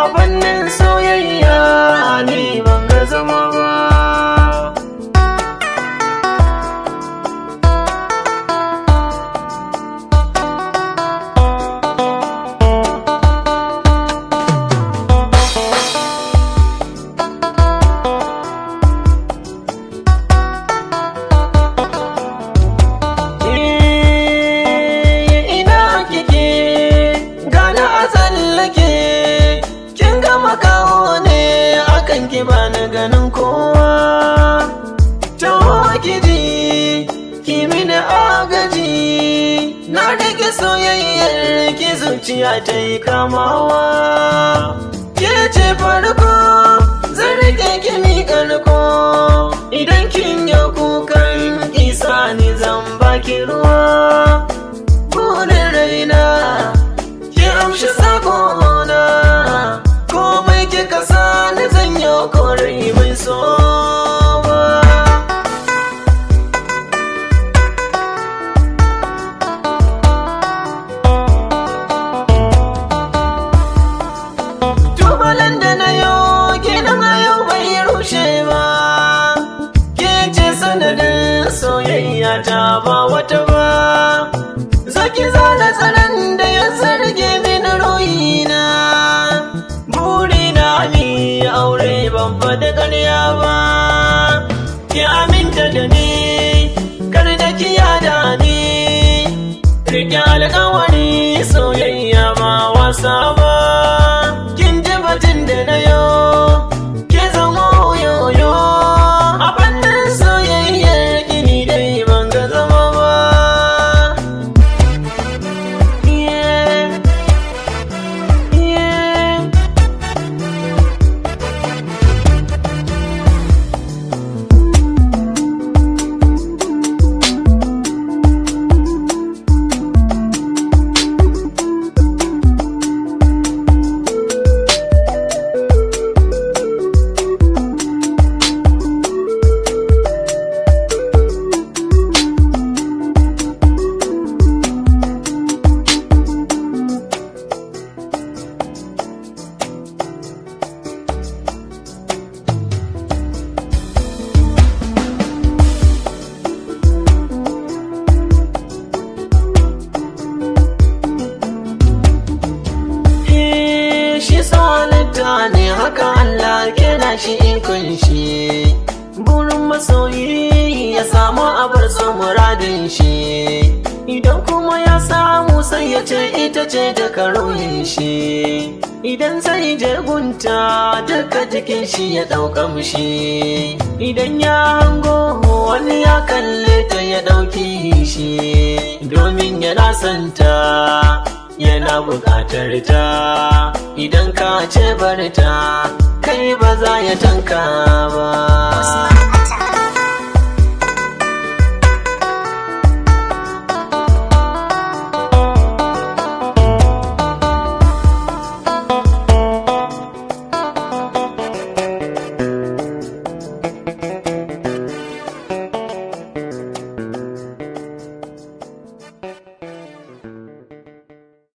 A fannin soyayya ni ban ga zama ba. Ina kike gana a tsallake, kin gama kawo ne akan ki bani ganin kowa. Taho ki ji ki mini agaji, na rike soyayyar ki zuciya ta yi kamawa. Ke ce farko zan rike ki mi karko, idan kin yi kukan isa ni zan baki ruwa. Burin raina ki amshi sakona, komai kika sani zan yi korai bai so ba. Tubalan da na yo ginin a yau bai rushe ba, ke ce sanadin soyayya ta ba wata ba. Zaki zana tsaron da ya zarge mini ruhina, burina mi aure ban faɗi ƙarya ba. Ki aminta da ni, kar da ki yada ni, rike alƙawari soyayya ba wasa ba. Kin ji batun da na yo, ki zamo yoyo. A fannin soyayyar gini dai ban ga zama ba. Yeah, yeah. Shi halitta ne haka Allah kena shi ikon shi. Burin masoyi ya samu abar so muradin shi. Idan kuma ya samu sai ya ce ita ce da karoyin shi. Idan zai je gunta duka jikin shi ya ɗauka mushi. Idan ya hango wani ya kalle ta ya ɗauki shi. Domin yana santa, yana buƙatar ta. Idan ka ce bar ta, kai ba za ya tanka ba.